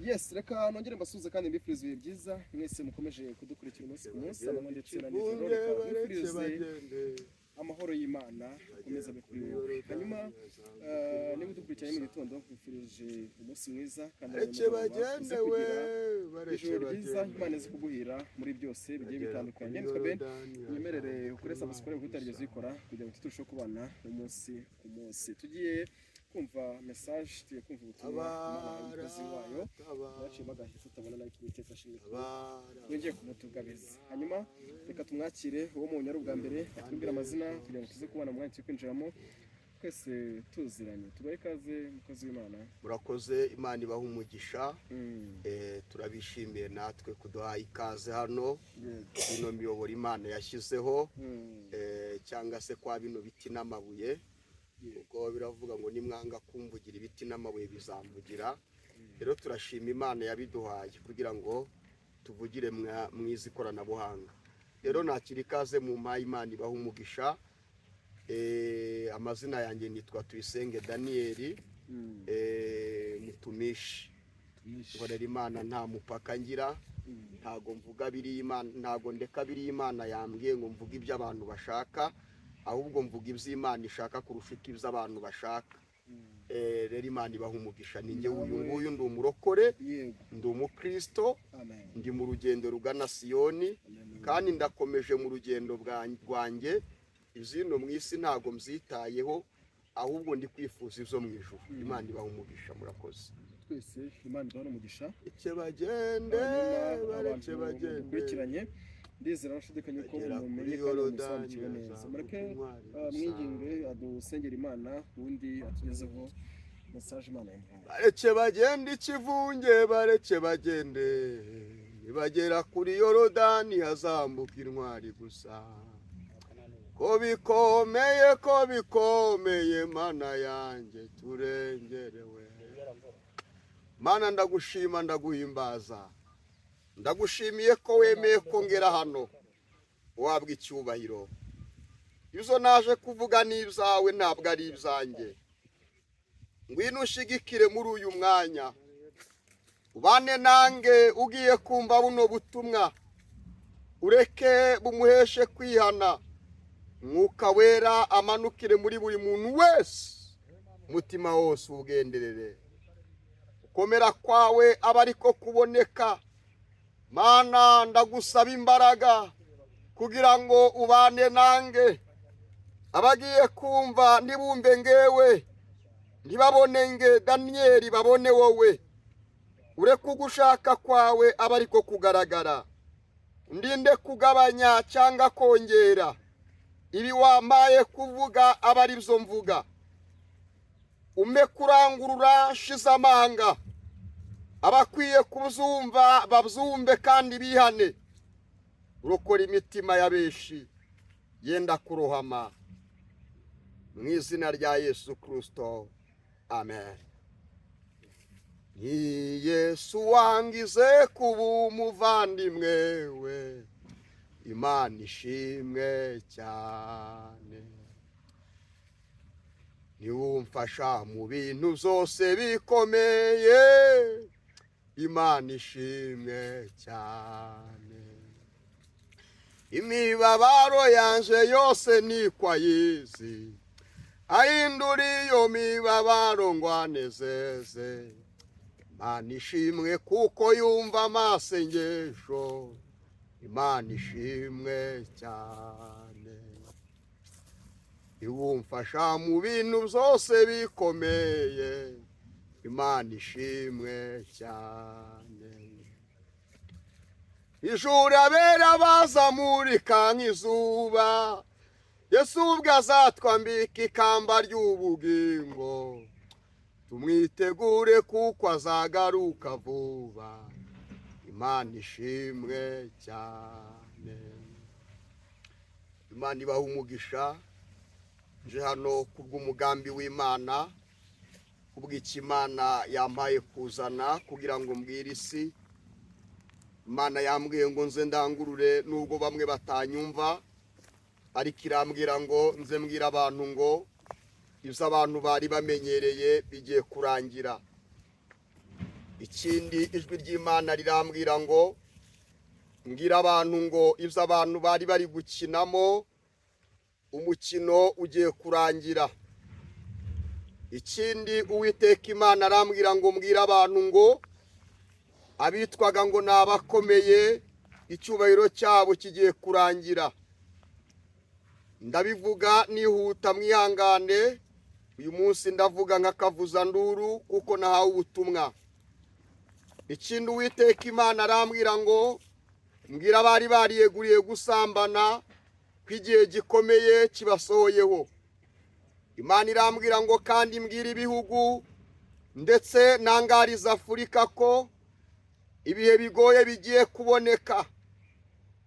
Yes, reka nongere mbasuhuze kandi mbifurize ibihe byiza mwese mukomeje kudukurikira umunsi ku munsi, amanywa ndetse na nijoro. Reka mbifurize amahoro y'Imana akomeza abe kuri wowe. Hanyuma niba udukurikiranye mu gitondo, nkwifurije umunsi mwiza kandi Bareke nimugoroba uze bagende we kugira bareke ijoro ryiza. bagende. Imana ize kuguhira muri byose bigiye bitandukanye. Nitwa Ben, unyemerere ukore subscribe kuko utarigeze uyikora, kugira ngo turusheho kubana umunsi ku munsi. Tugiye kumva message, tugiye kumva ubutumwa Imana yahaye umukozi wayo. Yaciyemo agahe tutabona, nawe Uwiteka ashimwe ko yongeye kumutugabiza. Hanyuma reka tumwakire, uwo mu ari ubwa mbere, atubwire amazina kugira ngo tuze kubona umwanya turi kwinjiramo twese tuziranye. Tubahe ikaze, mukozi w'Imana. Murakoze, Imana ibaha umugisha. Turabishimiye natwe kuduha ikaze hano, ino miyoboro Imana yashyizeho, cyangwa se kwa bino biti n'amabuye, kuko biravuga ngo nimwanga kumvugira, ibiti n'amabuye bizamvugira. Rero turashima Imana yabiduhaye kugira ngo tuvugire mu izi koranabuhanga. Rero nakira ikaze mu mpaye, Imana ibaha umugisha. Amazina yanjye nitwa Tuyisenge Daniyeli, mutumishi, nkorera Imana nta mupaka ngira. Ntago mvuga biriya Imana, ntago ndeka biriya Imana yambwiye ngo mvuge ibyo abantu bashaka, ahubwo mvuga ibyo Imana ishaka kurusha uko ibyo abantu bashaka. Rero Imana ibaha umugisha. Ni njye uyu nguyu, ndi umurokore, ndi umukristo, Amen. ndi mu rugendo rugana Siyoni Amen. kandi ndakomeje mu rugendo rwanjye. Izino mu isi ntago mbyitayeho, ahubwo ndi kwifuza izo mu ijuru. Imana ibaha umugisha, murakoze. Twese Imana iduhe umugisha. Bareke bagende, Hanyuma bareke abantu bagende. dukurikiranye, ndizera ntashidikanya ko Bagera mumenye kuri kandi Yorodani, musobanukiwe neza. hazamuka Mureke intwari gusa. mwinginge adusengera Imana, ubundi atugezeho message Imana yamuhaye. Bareke bagende ikivunge, bareke bagende. Nibagera kuri Yorodani hazambuka intwari gusa. Ko bikomeye, ko bikomeye, Mana yanjye, turengerewe. Mana, ndagushima, ndaguhimbaza, ndagushimiye ko wemeye ko ngera hano. Wabwa icyubahiro. Ibyo naje kuvuga ni ibyawe, ntabwo ari ibyanjye. Ngwino ushigikire muri uyu mwanya, ubane nange. Ugiye kumva buno butumwa, ureke bumuheshe kwihana. Mwuka Wera amanukire muri buri muntu wese, umutima wose uwugenderere, gukomera kwawe aba ariko kuboneka. Mana, ndagusaba imbaraga kugira ngo ubane nange. Abagiye kumva ntibumve ngewe, ntibabone nge Daniyeli, babone wowe. Ureke ugushaka kwawe aba ariko kugaragara. Ndinde kugabanya cyangwa kongera. Ibi wambaye kuvuga aba ari byo mvuga. Umpe kurangurura nshize amanga, abakwiye kubyumva babyumve kandi bihane. Urokora imitima ya benshi yenda kurohama, mu izina rya Yesu Kirisito, amen. Ni Yesu wangize kuba umuvandimwe we, Imana ishimwe cyane. Niwumfasha mu bintu byose bikomeye, Imana ishimwe cyane. Imibabaro yanje yose niko ayizi, ahindura iyo mibabaro ngo anezeze. Imana ishimwe kuko yumva amasengesho, Imana ishimwe cyane. Iwumfasha mu bintu byose bikomeye, Imana ishimwe cyane. Ijuru abera bazamurika nk'izuba, Yesu ubwe azatwambika ikamba ry'ubugingo. Tumwitegure kuko azagaruka vuba, Imana ishimwe cyane. Imana ibaha umugisha. Nje hano kubw'umugambi w'Imana, kubw'icyo Imana yampaye kuzana kugira ngo mbwire isi. Imana yambwiye ngo nze ndangurure, nubwo bamwe batanyumva, ariko irambwira ngo nze mbwire abantu ngo ibyo abantu bari bamenyereye bigiye kurangira. Ikindi, ijwi ry'Imana rirambwira ngo mbwira abantu ngo ibyo abantu bari bari gukinamo, umukino ugiye kurangira. Ikindi, Uwiteka Imana arambwira ngo mbwira abantu ngo abitwaga ngo ni abakomeye, icyubahiro cyabo kigiye kurangira. Ndabivuga nihuta, mwihangane. Uyu munsi ndavuga nk'akavuzanduru kuko nahawe ubutumwa. Ikindi, Uwiteka Imana arambwira ngo mbwira abari bariyeguriye gusambana ko igihe gikomeye kibasohoyeho. Imana irambwira ngo kandi mbwira ibihugu ndetse nangariza Afurika ko ibihe bigoye bigiye kuboneka.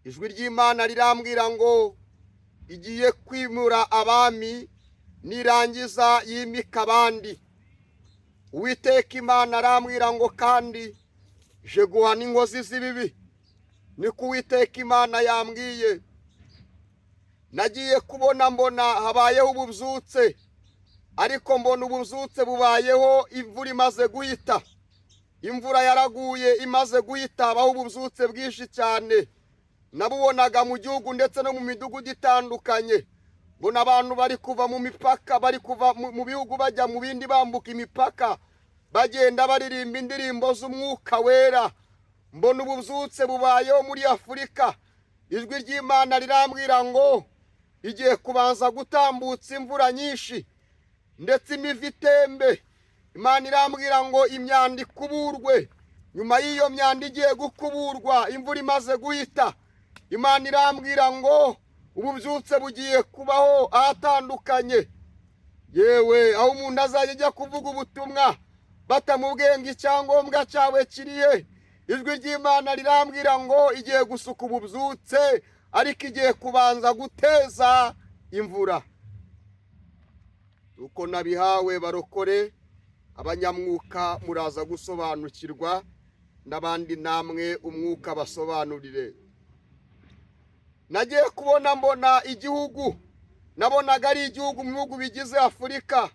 Ijwi ry'Imana rirambwira ngo igiye kwimura abami, nirangiza yimika abandi. Uwiteka Imana arambwira ngo kandi je guhana inkozi z'ibibi, niko Uwiteka Imana yambwiye. Nagiye kubona mbona habayeho ububyutse, ariko mbona ububyutse bubayeho imvura imaze guhita. Imvura yaraguye, imaze guhita habaho ububyutse bwinshi cyane. Nabubonaga mu gihugu ndetse no mu midugudu itandukanye. Mbona abantu bari kuva mu mipaka, bari kuva mu bihugu bajya mu bindi, bambuka imipaka, bagenda baririmba indirimbo z'Umwuka Wera. Mbona ububyutse bubayeho muri Afurika. Ijwi ry'Imana rirambwira ngo igiye kubanza gutambutsa imvura nyinshi ndetse imivu itembe. Imana irambwira ngo imyanda ikuburwe. Nyuma y'iyo myanda igiye gukuburwa, imvura imaze guhita, Imana irambwira ngo ububyutse bugiye kubaho ahatandukanye. Yewe, aho umuntu azajya ajya kuvuga ubutumwa batamubwiye ngo icyangombwa cyawe kirihe. Ijwi ry'Imana rirambwira ngo igiye gusuka ububyutse, ariko igiye kubanza guteza imvura. Uko nabihawe, barokore, abanyamwuka muraza gusobanukirwa, n'abandi namwe umwuka basobanurire. Nagiye kubona mbona igihugu, nabonaga ari igihugu mu bihugu bigize Afurika,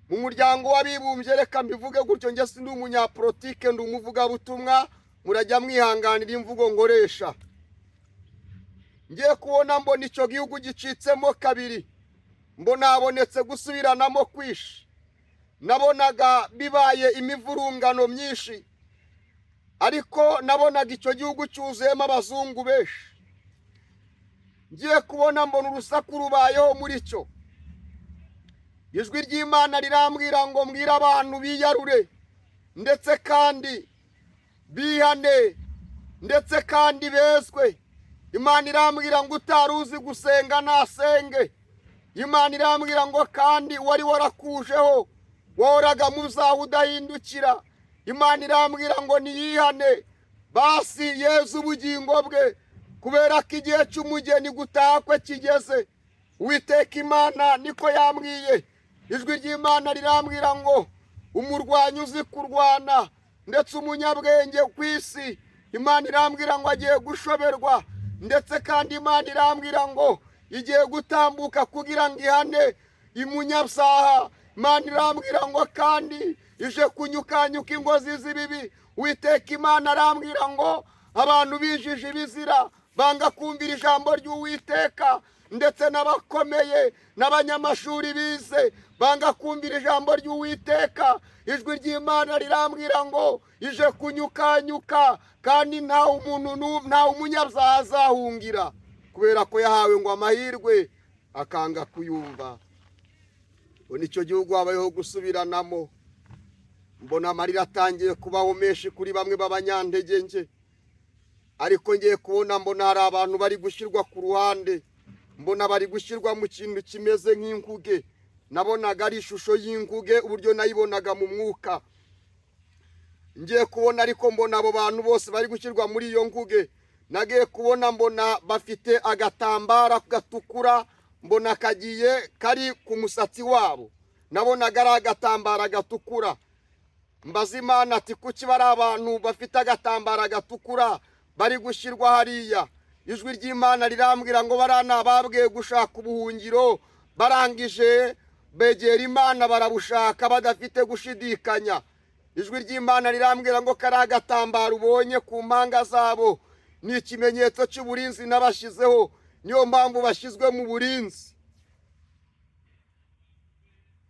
mu Muryango w'Abibumbye. Reka mbivuge gutyo, njye si ndi umunyapolitike, ndi umuvugabutumwa, murajya mwihanganira imvugo nkoresha. Ngiye kubona mbona icyo gihugu gicitsemo kabiri, mbona habonetse gusubiranamo kwinshi. Nabonaga bibaye imivurungano myinshi, ariko nabonaga icyo gihugu cyuzuyemo abazungu benshi. Ngiye kubona mbona urusaku rubayeho muri cyo. Ijwi ry'Imana rirambwira ngo mbwire abantu biyarure, ndetse kandi bihane, ndetse kandi bezwe. Imana irambwira ngo utari uzi gusenga nasenge. Imana irambwira ngo kandi wari warakujeho, wahoraga mu byaha udahindukira, Imana irambwira ngo niyihane basi yeze ubugingo bwe, kubera ko igihe cy'umugeni gutaha kwe kigeze. Uwiteka Imana niko yambwiye. Ijwi ry'Imana rirambwira ngo umurwanyi uzi kurwana ndetse umunyabwenge ku isi, Imana irambwira ngo agiye gushoberwa. Ndetse kandi Imana irambwira ngo igiye gutambuka kugira ngo ihane imunyabyaha. Imana irambwira ngo kandi ije kunyukanyuka ingozi z'ibibi. Uwiteka Imana arambwira ngo abantu bijije ibizira, banga kumvira ijambo ry'Uwiteka, ndetse n'abakomeye n'abanyamashuri bize banga kumvira ijambo ry'Uwiteka. Ijwi ry'Imana rirambwira ngo ije kunyukanyuka, kandi nta umuntu, nta umunyabyaha azahungira, kubera ko yahawe ngo amahirwe akanga kuyumva. Mbona icyo gihugu habayeho gusubiranamo, mbona amarira atangiye kubaho menshi kuri bamwe b'abanyantege nke. Ariko ngiye kubona mbona hari abantu bari gushyirwa ku ruhande, mbona bari gushyirwa mu kintu kimeze nk'inkuge. Nabonaga ari ishusho y'inkuge, uburyo nayibonaga mu mwuka. Ngiye kubona ariko mbona abo bantu bose bari gushyirwa muri iyo nkuge. Nagiye kubona mbona bafite agatambara gatukura, mbona kagiye kari ku musatsi wabo. Nabonaga ari agatambara gatukura. Mbaza Imana ati kuki bari abantu bafite agatambara gatukura bari gushyirwa hariya? Ijwi ry'Imana rirambwira ngo bariya ni ababwiye gushaka ubuhungiro, barangije begera Imana barabushaka badafite gushidikanya. Ijwi ry'Imana rirambwira ngo kari agatambaro ubonye ku mpanga zabo ni ikimenyetso cy'uburinzi nabashyizeho, niyo mpamvu bashyizwe mu burinzi.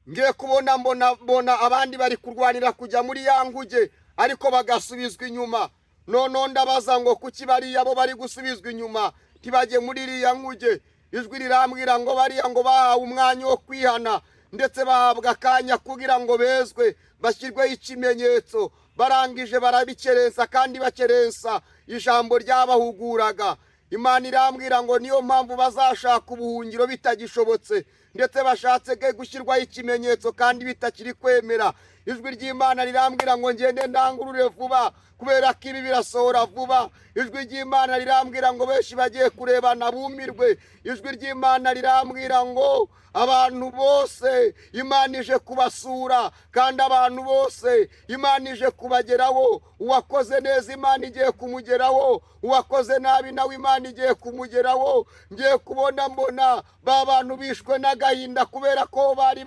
Ngiye kubona mbona abandi bari kurwanira kujya muri ya nguge, ariko bagasubizwa inyuma. Noneho ndabaza ngo kuki bariya bo bari gusubizwa inyuma ntibajye muri iriya nguge? Ijwi rirambwira ngo bariya ngo bahawe umwanya wo kwihana, ndetse bahabwa akanya kugira ngo bezwe, bashyirweho ikimenyetso. Barangije barabikerensa, kandi bakerensa ijambo ryabahuguraga. Imana irambwira ngo niyo mpamvu bazashaka ubuhungiro bitagishobotse, ndetse bashatse gushyirwaho ikimenyetso kandi bitakiri kwemera. Ijwi ry'Imana rirambwira ngo ngende ndangurure vuba, kubera ko ibi birasohora vuba. Ijwi ry'Imana rirambwira ngo benshi bagiye kurebana bumirwe. Ijwi ry'Imana rirambwira ngo abantu bose Imana ije kubasura, kandi abantu bose Imana ije kubageraho. Uwakoze neza Imana igiye kumugeraho, uwakoze nabi nawe Imana igiye kumugeraho. Ngiye kubona mbona ba bantu bishwe n'agahinda kubera ko bari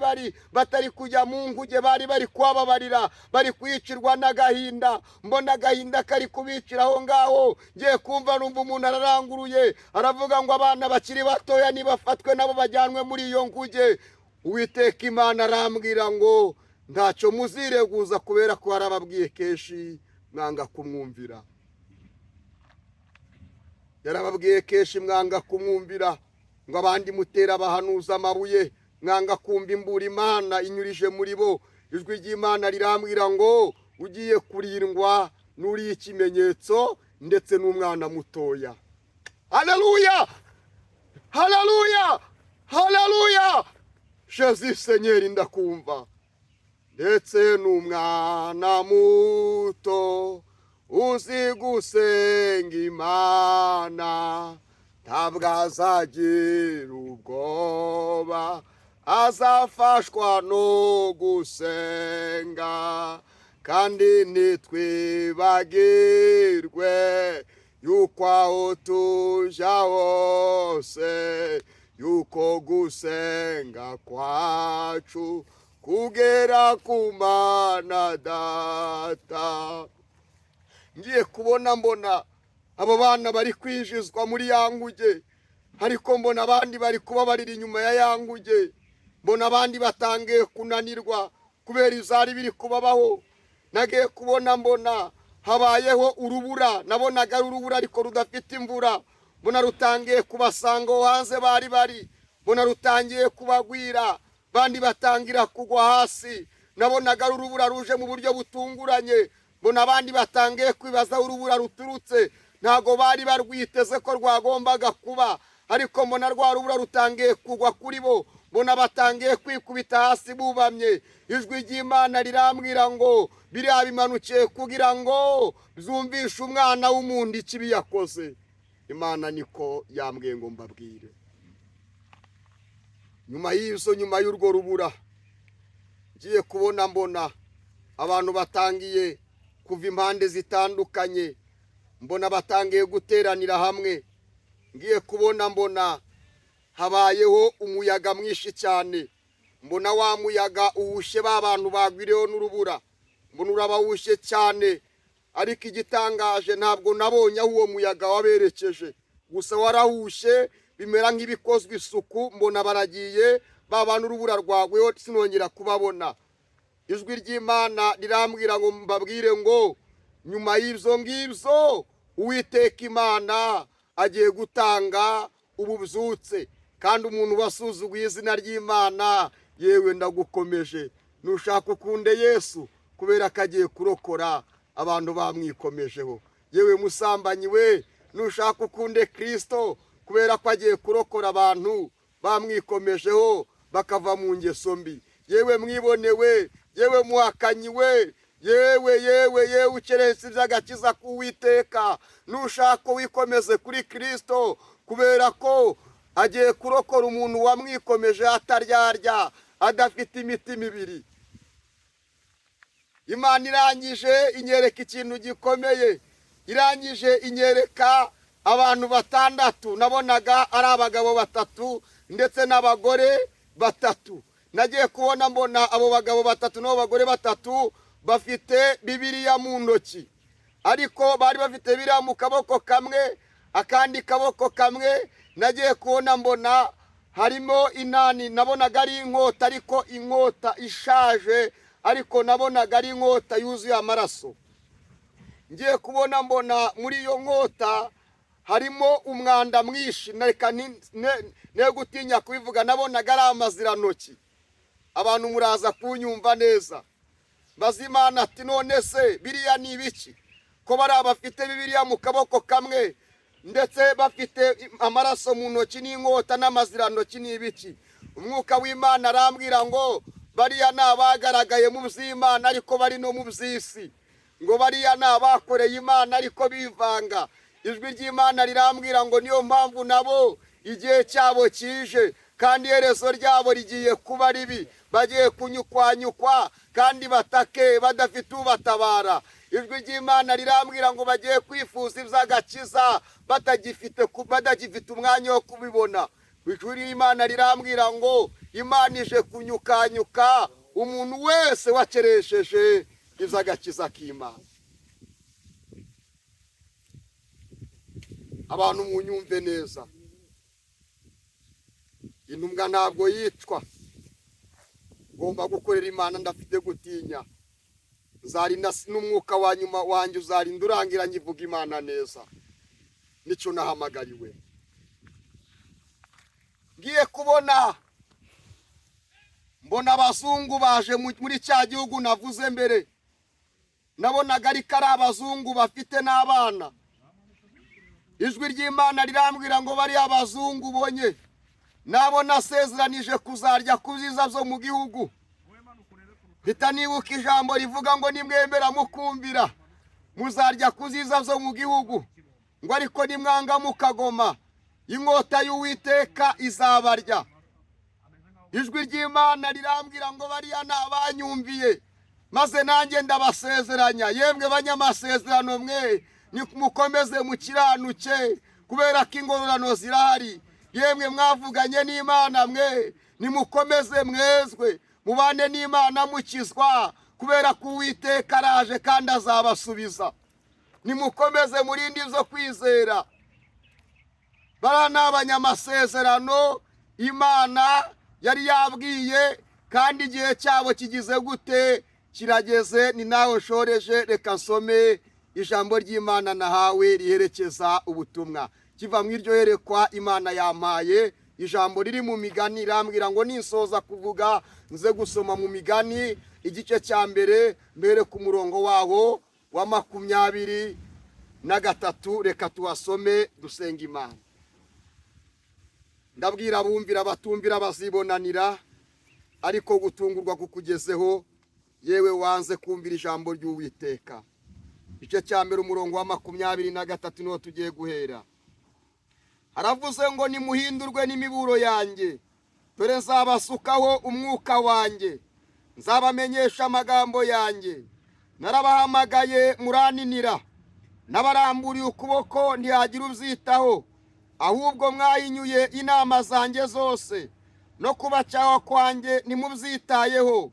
batari kujya mu nguge, bari bari kubababarira, bari kwicirwa n'agahinda. Mbona agahinda kari kubicira aho ngaho. Ngiye kumva numva umuntu araranguruye aravuga ngo abana bakiri batoya nibafatwe nabo bajyanwe muri iyo nguge. Uwiteka Imana arambwira ngo ntacyo muzireguza, kubera ko yarababwiye kenshi mwanga kumwumvira. Yarababwiye kenshi mwanga kumwumvira, ngo abandi mutera abahanuza amabuye, mwanga kumva imbura Imana inyurije muri bo. Ijwi ry'Imana rirambwira ngo ugiye kurindwa n'uriye ikimenyetso ndetse n'umwana mutoya. Haleluya, haleluya, haleluya! Jésus Seigneur, ndakumva. Ndetse n'umwana muto uzi gusenga Imana, ntabwo azagira ubwoba, azafashwa no gusenga. Kandi ntitwibagirwe yuko aho tuja hose, yuko gusenga kwacu kugera ku Mana Data. Ngiye kubona mbona abo bana bari kwinjizwa muri ya nguge, ariko mbona abandi bari kubabarira inyuma ya ya nguge. Mbona abandi batangiye kunanirwa kubera izari biri kubabaho. Nagiye kubona mbona habayeho urubura, nabonaga ari urubura ariko rudafite imvura. Mbona rutangiye kubasanga aho hanze bari, mbona rutangiye kubagwira, bandi batangira kugwa hasi. Nabonaga ari urubura ruje mu buryo butunguranye. Mbona abandi batangiye kwibaza aho urubura ruturutse, ntago bari barwiteze ko rwagombaga kuba, ariko mbona rwa rubura rutangiye kugwa kuri bo. Mbona batangiye kwikubita hasi bubamye. Ijwi ry'Imana rirambwira ngo biriya bimanukiye kugira ngo byumvishe umwana w'umuntu ikibi yakoze. Imana niko yambwiye ngo mbabwire. Nyuma y'izo, nyuma y'urwo rubura, ngiye kubona mbona abantu batangiye kuva impande zitandukanye, mbona batangiye guteranira hamwe. Ngiye kubona mbona habayeho umuyaga mwinshi cyane. Mbona wa muyaga uwushe ba bantu bagwiriyeho n'urubura, mbona urabawushe cyane. Ariko igitangaje, ntabwo nabonye aho uwo muyaga waberekeje, gusa warahushe bimera nk'ibikozwe isuku. Mbona baragiye, ba bantu urubura rwagweho sinongera kubabona. Ijwi ry'Imana rirambwira ngo mbabwire ngo nyuma y'ibyo ngibyo Uwiteka Imana agiye gutanga ububyutse. Kandi umuntu wasuzuguye izina ry'Imana, yewe ndagukomeje, nushaka ukunde Yesu, kubera ko agiye kurokora abantu bamwikomejeho. Yewe musambanyi we, nushaka ukunde Kirisito, kubera ko agiye kurokora abantu bamwikomejeho bakava mu ngeso mbi. Yewe mwibone we, yewe muhakanyi we, yewe yewe yewe ukerensa iby'agakiza k'Uwiteka, nushaka wikomeze kuri Kirisito, kubera ko agiye kurokora umuntu wamwikomeje ataryarya, adafite imitima ibiri. Imana irangije inyereka ikintu gikomeye. Irangije inyereka abantu batandatu, nabonaga ari abagabo batatu ndetse n'abagore batatu. Nagiye kubona mbona abo bagabo batatu n'abo bagore batatu Bafite Bibiliya mu ntoki, ariko bari bafite Bibiliya mu kaboko kamwe, akandi kaboko kamwe nagiye kubona mbona harimo inani. Nabonaga ari inkota, ariko inkota ishaje, ariko nabonaga ari inkota yuzuye amaraso. Ngiye kubona mbona muri iyo nkota harimo umwanda mwinshi. Reka ne gutinya kubivuga, nabonaga ari amazirantoki. Abantu muraza kunyumva neza. Bazimana ati: "None se biriya ni ibiki, ko bari abafite Bibiliya mu kaboko kamwe, ndetse bafite amaraso mu ntoki n'inkota n'amazirantoki, ni ibiki?" Umwuka w'Imana arambwira ngo bariya ni abagaragaye mu by'Imana, ariko bari no mu by'isi. Ngo bariya ni abakoreye Imana, ariko bivanga. Ijwi ry'Imana rirambwira ngo niyo mpamvu nabo igihe cyabo kije, kandi iherezo ryabo rigiye kuba ribi. Bagiye kunyukwanyukwa kandi batake badafite ubatabara. Ijwi ry'Imana rirambwira ngo bagiye kwifuza iby'agakiza batagifite umwanya wo kubibona. Ijwi ry'Imana rirambwira ngo Imana ije kunyukanyuka umuntu wese wakeresheje iby'agakiza k'Imana. Abantu munyumve neza, intumwa ntabwo yicwa. Ngomba gukorera Imana ndafite gutinya. Nzarinda n'umwuka wa nyuma wanjye uzarinda urangira nkivuga Imana neza, nicyo nahamagariwe. Ngiye kubona mbona abazungu baje muri cya gihugu navuze mbere. Nabonaga ariko ari abazungu bafite n'abana. Ijwi ry'Imana rirambwira ngo bariya abazungu ubonye nabo nasezeranije kuzarya ku byiza byo mu gihugu. Mpita nibuka ijambo rivuga ngo nimwemera mukumvira muzarya ku byiza byo mu gihugu, ngo ariko nimwanga mukagoma inkota y'Uwiteka izabarya. Ijwi ry'Imana rirambwira ngo bariya ni abanyumviye, maze nanjye ndabasezeranya. Yemwe banyamasezerano mwe, mukomeze mukiranuke kubera ko ingororano zirahari. Yemwe mwavuganye n'Imana mwe, nimukomeze mwezwe, mubane n'Imana mukizwa, kubera ko Uwiteka araje kandi azabasubiza. Nimukomeze murinde izo kwizera. Bariya ni abanyamasezerano Imana yari yabwiye, kandi igihe cyabo kigize gute? Kirageze. Ni nawe nshoreje. Reka nsome ijambo ry'Imana nahawe riherekeza ubutumwa kiva mu iryo yerekwa Imana yampaye. Ijambo riri mu Migani, irambwira ngo ninsoza kuvuga nze gusoma mu Migani igice cya mbere, mbere ku murongo waho wa 23. Reka tuhasome dusenga Imana. Ndabwira abumvira, abatumvira bazibonanira, ariko gutungurwa kukugezeho, yewe wanze kumvira ijambo ry'Uwiteka. Igice cya mbere, umurongo wa 23 niho tugiye guhera. Haravuze ngo: "Nimuhindurwe n'imiburo yanjye. Dore nzabasukaho umwuka wanjye, nzabamenyesha amagambo yanjye. Narabahamagaye muraninira, nabaramburiye ukuboko ntihagira ubyitaho. Ahubwo mwahinyuye inama zanjye zose, no kubacyaha kwanjye ntimubyitayeho.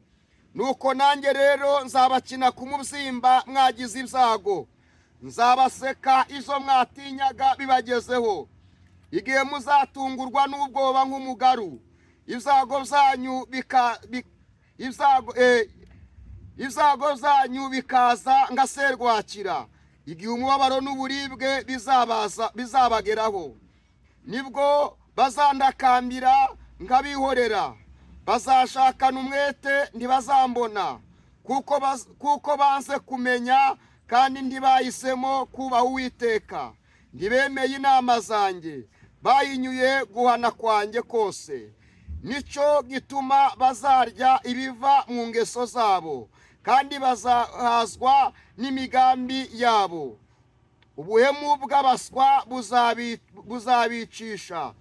Nuko nanjye rero nzabakina ku mubyimba mwagize ibyago, nzabaseka izo mwatinyaga bibagezeho. Igihe muzatungurwa n'ubwoba nk'umugaru, ibyago byanyu bika ibyago ibyago byanyu bikaza nka serwakira, igihe umubabaro n'uburibwe bizabaza bizabageraho, nibwo bazandakambira nkabihorera. Bazashakana umwete ntibazambona, kuko banze kumenya kandi ntibahisemo kubaha Uwiteka. Ntibemeye inama zanjye, bahinyuye guhana kwanjye kose. Nicyo gituma bazarya ibiva mu ngeso zabo, kandi bazahazwa n'imigambi yabo. Ubuhemu bw'abaswa buzabicisha,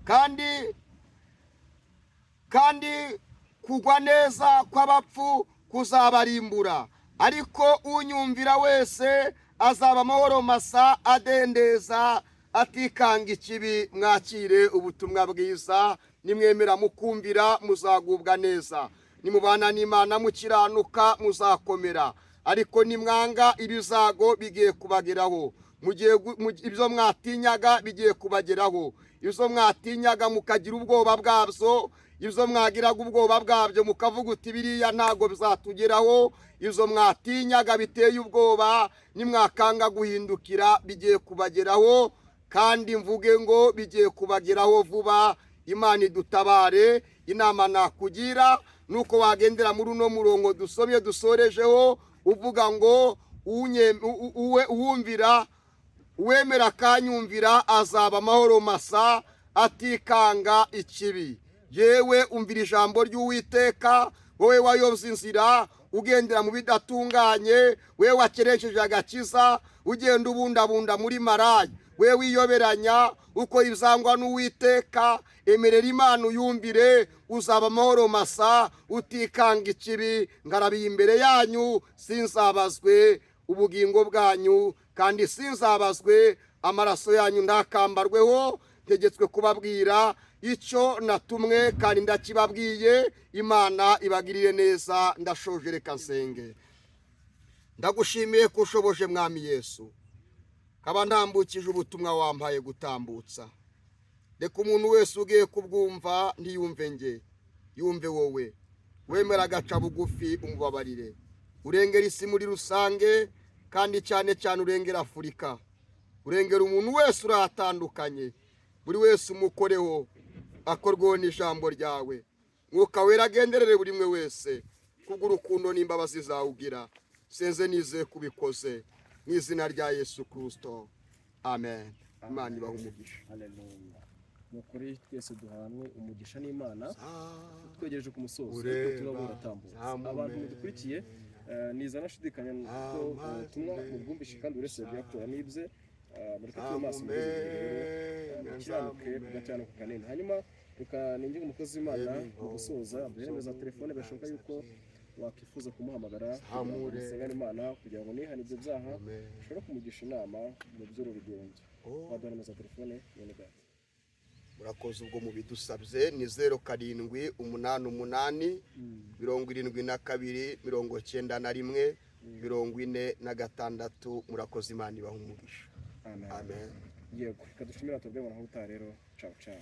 kandi kugwa neza kw'abapfu kuzabarimbura. Ariko unyumvira wese azaba amahoro masa, adendeza atikanga ikibi." Mwakire ubutumwa bwiza. Nimwemera mukumvira muzagubwa neza. Nimubana n'Imana mukiranuka muzakomera, ariko nimwanga ibizago bigiye kubageraho. Ibyo mwatinyaga bigiye kubageraho, ibyo mwatinyaga mukagira ubwoba bwabyo, ibyo mwagiraga ubwoba bwabyo mukavuga uti biriya ntabwo bizatugeraho, ibyo mwatinyaga biteye ubwoba nimwakanga guhindukira bigiye kubageraho. Kandi mvuge ngo bigiye kubageraho vuba. Imana idutabare. Inama nakugira nuko wagendera muri uno murongo dusomye dusorejeho, uvuga ngo uwumvira, uwemera akanyumvira azaba amahoro masa, atikanga ikibi. Yewe umvira ijambo ry'Uwiteka, wowe wayobye inzira, ugendera mu bidatunganye, wowe wakeresheje agakiza, ugenda ubundabunda muri maraya, we wiyoberanya uko ibizangwa n'Uwiteka. Emerera Imana uyumvire, uzaba amahoro masa, utikanga ikibi. Ngarabiye imbere yanyu, sinzabazwe ubugingo bwanyu, kandi sinzabazwe amaraso yanyu, ntakambarweho. Ntegetswe kubabwira icyo natumwe kandi ndakibabwiye. Imana ibagirire neza. Ndashoje, reka nsenge. Ndagushimiye ko ushoboje, Mwami Yesu, kaba ntambukije ubutumwa wampaye gutambutsa. Reka umuntu wese ugiye kubwumva ntiyumve nge, yumve wowe. Wemera agaca bugufi umubabarire. Urengera isi muri rusange, kandi cyane cyane urengera Afurika, urengera umuntu wese urahatandukanye. Buri wese umukoreho, akorweho n'ijambo ryawe. Mwuka Wera agenderere buri umwe wese kubw'urukundo n'imbabazi zawugira. Senze nizeye kubikoze mu izina rya Yesu Kirisito, amen. Imana ibaha umugisha. Haleluya! Ni ukuri twese duhanwe umugisha n'Imana. Twegereje ku musozo, ariko ubutumwa buratambutse. Abantu mudukurikiye, niza nashidikanya ko ubutumwa mubwumvishe kandi buri wese yagiye akura n'ibye. Mureke tube maso muri ibi bihe rero, dukiranuke ku gakiranuka kanini. Hanyuma reka ninginge umukozi w'Imana mu gusoza aduhe za telefone, birashoboka yuko wakwifuza kumuhamagara kugira ngo musengane Imana, kugira ngo nihane ibyo byaha, ushobora kumugisha inama mu by'uru rugendo. Waduha nimero za telefone, mwene data? Murakoze. Ubwo mubidusabye, ni 0788 72 91 46. Murakoze, Imana ibaha umugisha. Amen. Amen. Yego, reka dushimire, tubwire ngo naho utaha rero. Ciao ciao.